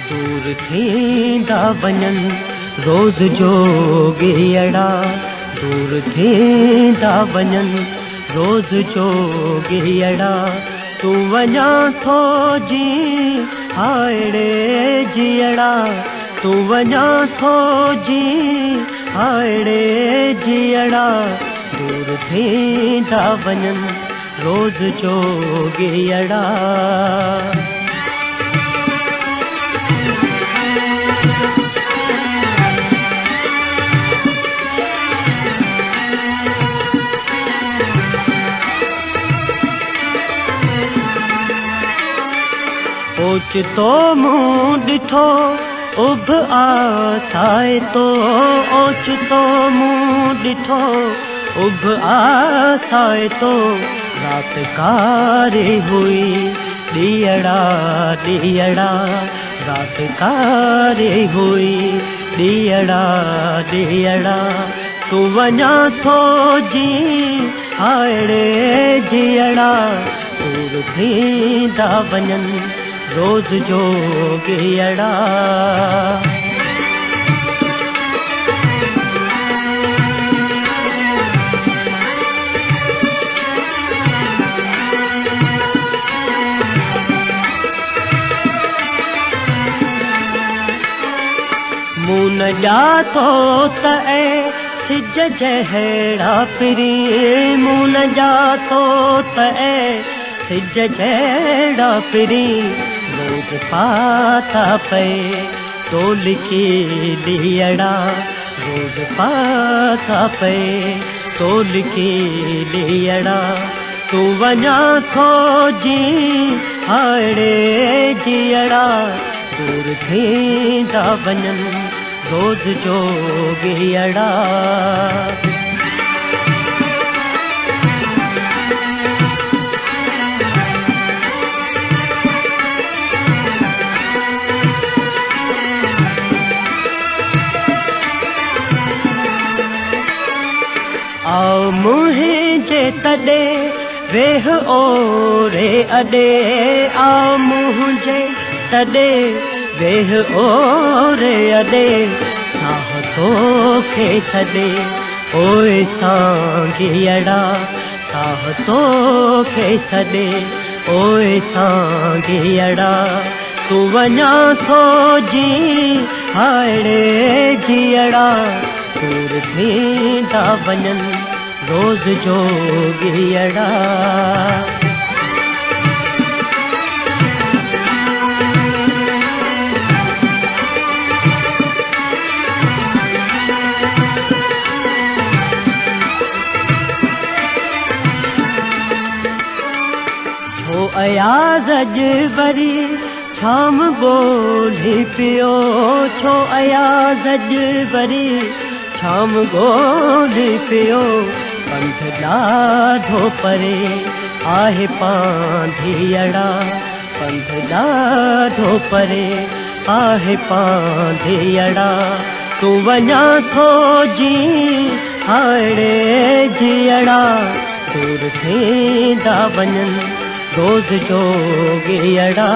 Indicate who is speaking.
Speaker 1: दूर थींदा वञनि रोज़ जोगियड़ा, दूर थींदा वञनि रोज़ जोगियड़ा। तूं वञा थो जी हायड़े जियड़ा, तूं वञा थो जी हायड़े जियड़ा। दूर थींदा वञनि रोज़ जोगियड़ा। ओचितो मूं ॾिठो उभ आसाए तो, ओचितो मूं ॾिठो उभ आसाए तो। रात कारी हुई ॾियड़ा ॾियड़ा, रात कारी हुई ॾियड़ा ॾियड़ा। तूं वञा थो जी हायड़े जियड़ा, दूर थींदा वञनि रोज़ जोगियड़ा। मूं न ॼातो त ऐ सिज जहिड़ा पिरीं, मूं न ॼातो त ऐ सिज जहिड़ा पिरीं। रोज़ पाता पए तो लिखी ॾियड़ा, रोज़ पाता पए तो लिखी ॾियड़ा। तूं वञा थो जी हायड़े जियड़ा, दूर थींदा वञनि रोज़ जोगियड़ा। आओ मुंहिंजे तॾे वेह ओरे अॾे, आओ मुंहिंजे तॾे वेह ओरे अॾे। साह तोखे सॾे ओए सांगियड़ा, साह तोखे सॾे ओए सांगियड़ा। तूं वञा थो जी हायड़े जियड़ा, दूर थींदा वञनि रोज़ जोगियड़ा। छो अयाज़ अॼु वरी छाम ॻोल्ही पियो, छो अयाज़ अॼु वरी छाम ॻोल्ही पियो। पंध ॾाढो परे आहे पांधियड़ा, पंध ॾाढो परे आहे पांधियड़ा। तूं वञा थो जी हायड़े जियड़ा, दूर थींदा वञनि रोज़ जोगियड़ा।